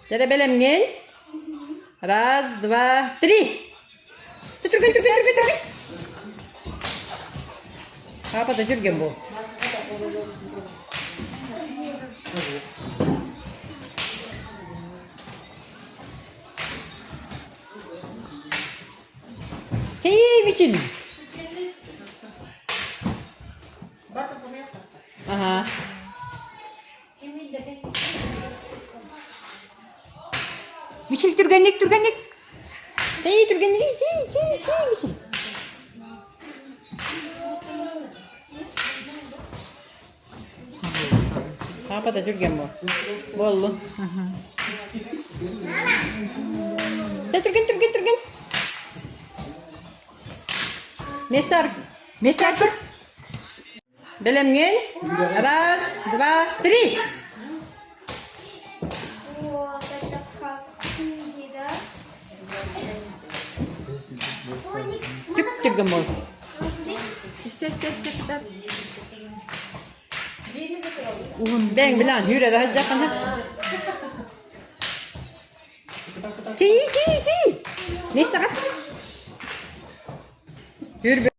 Дьэ бэлэмҥин? Раз, два, три. Түргэн, түргэн, түргэн, түргэн. Папа да түргэн буол. Чэй, Мичил. Ага. Мичил түргэнник, түргэнник. Чэй, түргэнник, чэй, чэй, чэй, Мичил. Папа да түргэн буол. Буоллун. Чэ, түргэн, түргэн, түргэн. Мессар, Мессар тур. Бэлэмҥин? Раз, два, три. Вот это какие, да? Түк түргэн буол. Все, все, все, да. Бэҥ билан хүрэ сылдьаххына. Чии, чии, чии. Миэстэҕэ. Хүрбэ.